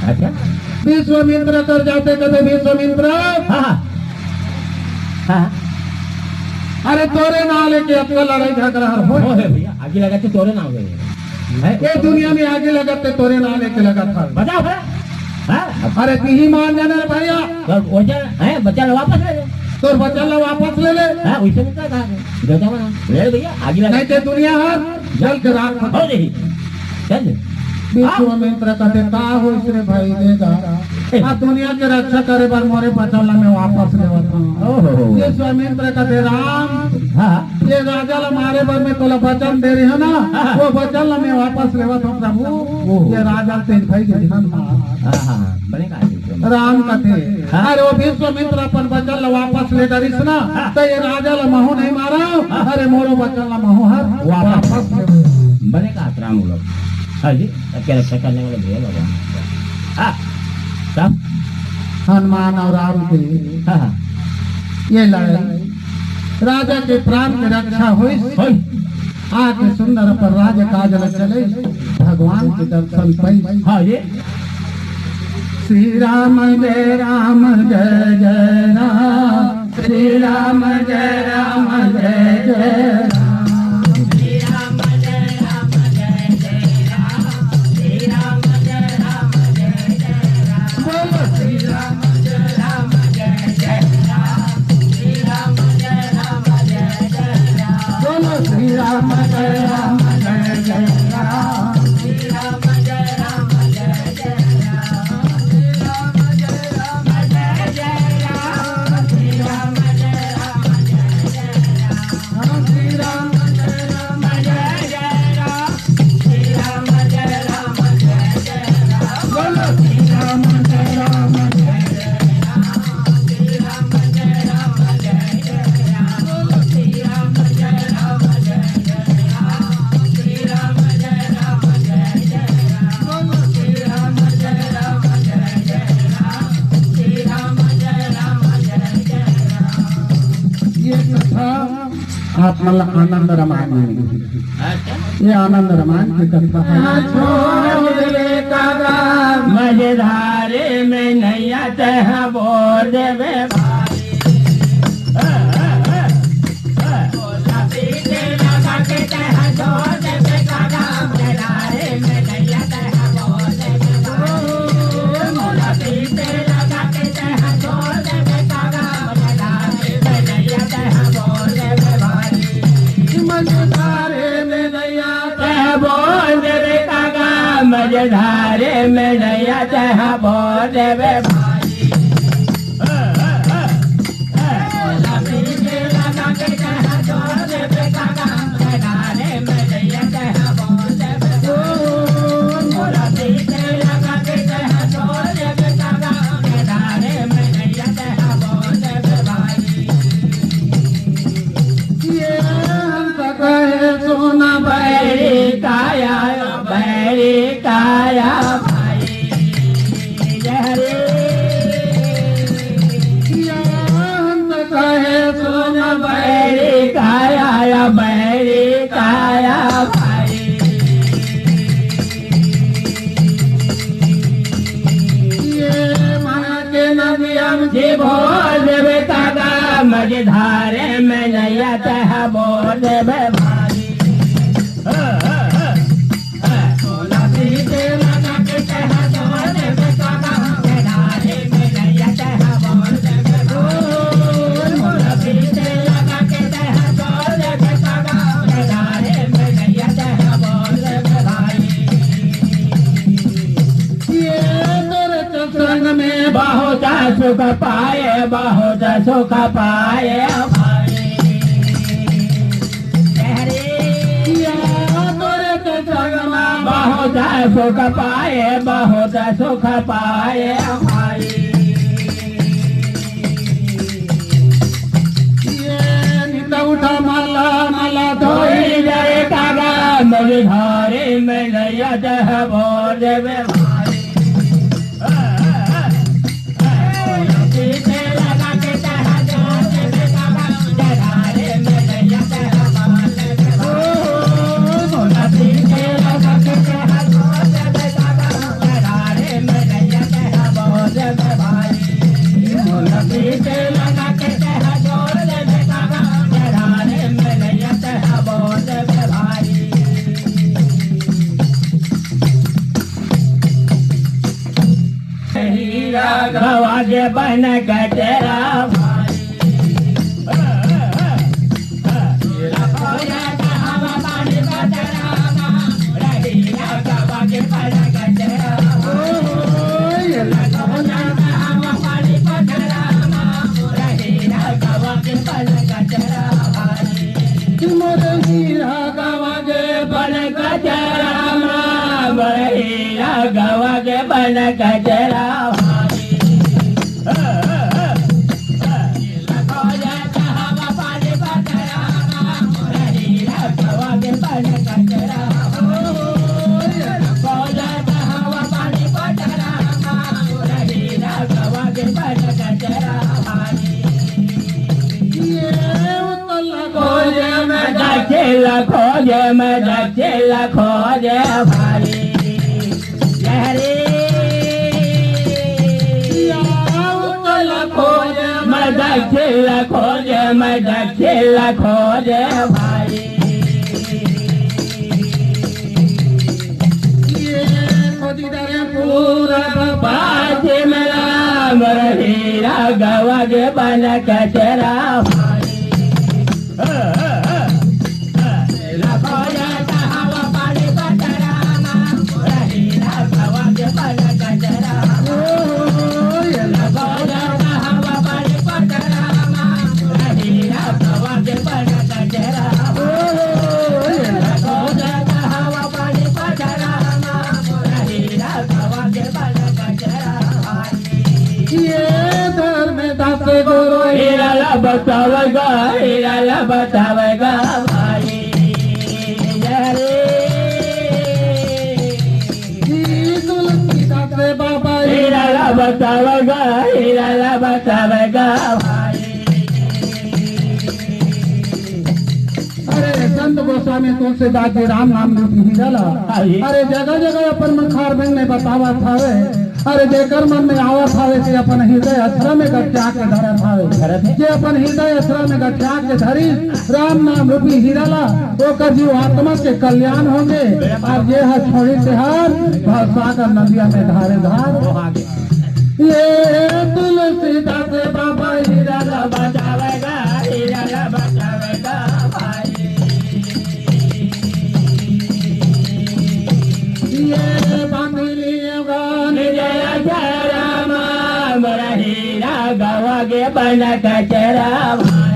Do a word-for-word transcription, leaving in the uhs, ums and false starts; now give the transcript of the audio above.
अच्छा। विश्वामित्र कर जाते कथे, विश्वामित्र। हाँ, हाँ। हाँ। अरे तोरे नाव लेके अतका लड़ाई झगड़ा हर होय। होय भैया, आगी लगाते तोरे नाव ले। हैं? ये दुनिया में आगी लगाते तोरे नाव लेके लगा था। बताओ भला। हाँ? अरे तिही मान जाना रे भैया। तो वो जा, हैं, बच्चा ला वापस ले ले। तोर बच्चा ला वापस ले ले। हाँ, वैसे नहीं कहा था। देवता बना। ले भैया, आगी लगा। नहीं तो दुनिया हर जल के राख हो जाही। चल। विश्वामित्र कथे, "का होइस रे भाई, दे दा। ए। आ दुनिया के रक्षा करे बर मोरे बचन ला मैं वापस लेवत हूँ।" ओहो। विश्वामित्र कथे, "राम, हाँ। ये राजा ला मारे बर मैं तोला बचन दे रहे हो ना, हाँ। वो बचन ला मैं वापस लेवत हूँ प्रभु। ओहो। ये राजा तेज भाई के ध्यान मार।" हाँ, हाँ, हाँ। बने कहा जी, प्रभु। राम कथे, हाँ। अरे वो विश्वामित्र अपन बचन ला वापस ले डरिस ना, हाँ। तो ये राजा ला महू नहीं मारा, हाँ। अरे मोरो बचन ला महू हर वापस। वापस ले। बने कहा राम लोग। हाँ जी, सबके रक्षा करने वाले भैया भगवान। हाँ, तब? हनुमान और राम के हाँ, हाँ। ये लड़ाई, राजा के प्राण के रक्षा होइस। होइस। आके सुंदर अपन राज काज ल चले, भगवान के दर्शन पाइस। हाँ, ये। श्री राम जय राम जय जय राम, श्री राम जय राम जय जय राम। बोलो श्री राम जय राम जय जय राम। श्री राम जय राम जय जय राम। बोलो श्री राम जय राम जय जय राम। श्री राम जय राम जय जय राम। श्री राम जय राम जय जय राम। श्री राम जय राम जय जय राम। श्री राम जय राम जय जय राम। श्री राम जय राम जय जय राम। बोलो श्री राम जय राम जय जय राम। श्री राम जय राम जय जय राम। श्री राम जय राम जय जय राम। श्री राम जय राम जय जय राम। श्री राम जय राम जय जय राम। श्री राम जय राम जय जय राम। ये कथा आप मन ला आनंद रामायण में मिलही। अच्छा। ये आनंद रामायण की कथा है। छोड़ दे कागा मझधारे में नैया तैं बोर देबे भाई। मझधारे में नैया तैं बोर देबे कागा, मझधारे में नैया तैं बोर देबे भाई। ये हंस कहे सुन बैरी काया, बैरी काया भाई। जय हरे। ये हंस कहे सुन बैरी काया, बैरी काया भाई। ये मन के नदिया में जी बोर देबे कागा, मझधारे में नैया तैं बोर देबे भाई। ये तोरे संग में बहुत सुख पाए, बहुत सुख पाए भाई। ये तोरे संग में बहुत सुख पाए, बहुत सुख पाए भाई। ये नित उठा माला, माला धोई जाए कागा, मझधारे में नैया तैं बोर देबे भाई। राघवा के बन कचरा भारी। मोर हीरा गवा के बन कचरा, मोर हीरा गवा के बन कचरा भारी। खोजे मैं दक्षिण खोजे, मैं दक्षिण खोजे भारी। हरे। मैं दक्षिण खोजे, मैं दक्षिण खोजे भारी। ये खोजी दरे पूरा पाछे में राम रहीरा गवा के बन कचरा भारी। ये धर्म दास गुरु हीरा ला बतावेगा, हीरा ला बतावेगा भाई। अरे। ई तुलसीदास बाबा हीरा ला बतावेगा, हीरा ला बतावेगा भाई। अरे संत गोस्वामी तुलसीदास जी राम नाम रूपी हीरा ला, हाँ जी। अरे जगह जगह अपन मुखार में बतावत हवे। अरे जेकर मन में आवत हवे, जे अपन हृदय अथरा में गठिया के धरत हवे, धरत हे। जे अपन हृदय अथरा में गठिया के धरी राम नाम रूपी हीरा ला, ओकर जीव आत्मा के कल्याण होगे। अउ जे ह छोड़ी तेहार भवसागर नदिया में धारे धार। ये तुलसीदास बाबा हीरा ला बचावेगा, हीरा ला बचावेगा भाई। ये बांधनी गान जय जय राम, मोर हीरा गवा के बन कचरा भाई।